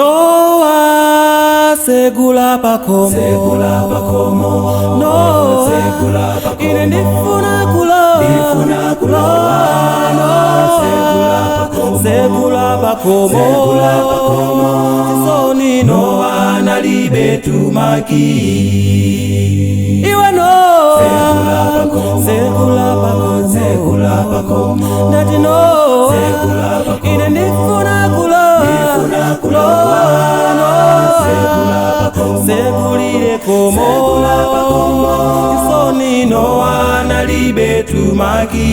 Noa segula pakomo, Segula pakomo, Noa segula pakomo, ine ndifuna kulowa, ndifuna kulowa, Noa segula pakomo, segula pakomo, segula pakomo, chisoni Noa, Noa nalibe tumaki. Iwe Noa Segula pakomo, segula pakomo, segula pakomo, ndati Noa segula pakomo, ine ndifuna kulowa, ndifuna kulowa, Noa segula pakomo, segulire komo, segula pakomo, chisoni Noa. Noa nalibe tumaki.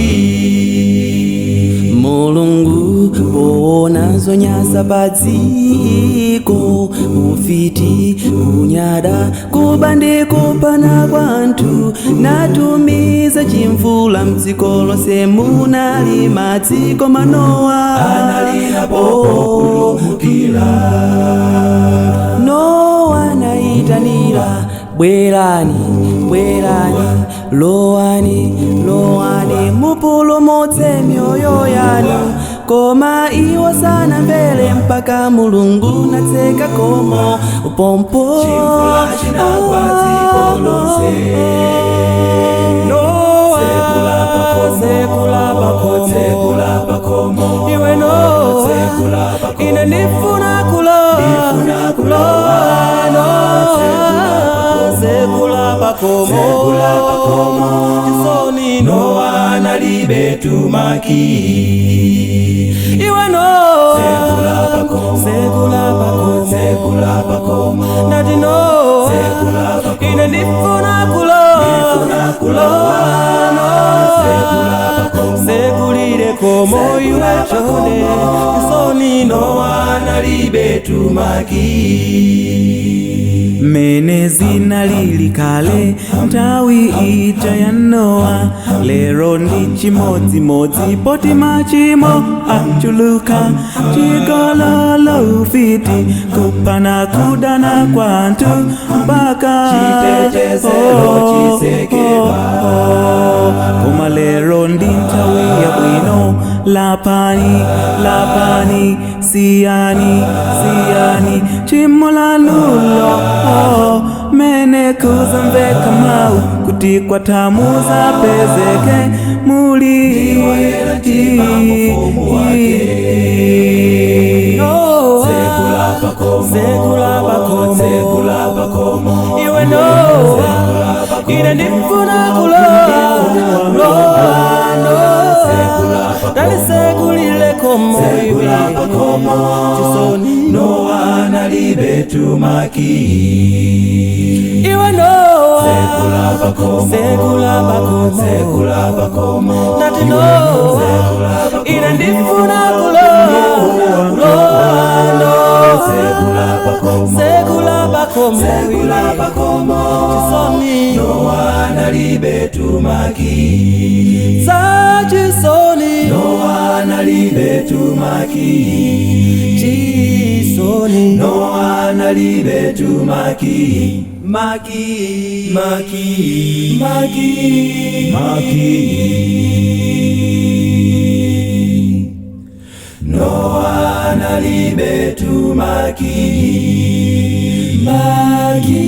Mulungu poona zonyasa padziko, ufiti, kunyada, kuba ndi kupana kwanthu, natumiza chimvula mdziko lonse munali madzi koma Nowa Analira populumukira. Nowa nayitanira, bwerani, bwerani, lowani, lowani, mupulumutse mioyo yanu. Koma iwo sanamvere mpaka Mulungu natseka komo pompo. Chimvula chinagwa dziko lonse. Noa Segula pakomo, segula pakomo, segula pakomo, iwe Noa segula pakomo, ine ndifuna kulowa, ndifuna kulowa, Noa segula segula pakomo, segula pakomo, chisoni Noa, Noa nalibe tumaki. Iwe Noa Segula pakomo, segula pakomo, segula pakomo, ndati Noa segula pakomo, ine ndifuna kulowa, ndifuna kulowa, Noa segula pakomo, segulire komo, iwe segula chonde pakomo, chisoni Noa. Noa nalibe tumaki. Mene zinalili kale nthawi ija ya Nowa, lero ndi chimodzimodzi poti machimo achuluka, chigololo, ufiti, kupana, kudana kwa anthu mpaka Chitetezero chisekedwa. Koma lero ndi nthawi yabwino, lapani, lapani, siyani, siyani tchimo lanulo, oh, mene kuzamveka mawu kuti kwathamuza pezeke muli Ndiwoyera mtima mufumu wake. Noa Segula pakomo, segula pakomo, segula pakomo, iwe Noa ine ndifuna kulowa, lowa Noa ndalisegulile komo, iwe segula pakomo, chisoni Noa nalibe tumaki. Iwe Noa Segula pakomo, segula pakomo, segula pakomo, ndati Noa ine ndifuna kulowa, lowa Noa segula pakomo, segula pakomo, segula pakomo, chisoni Noa nalibe tumaki. Za chisoni Noa nalibe tumaki. Chisoni Noa nalibe tumaki. Maki, maki, maki, maki. Noa nalibe tumaki. Maki.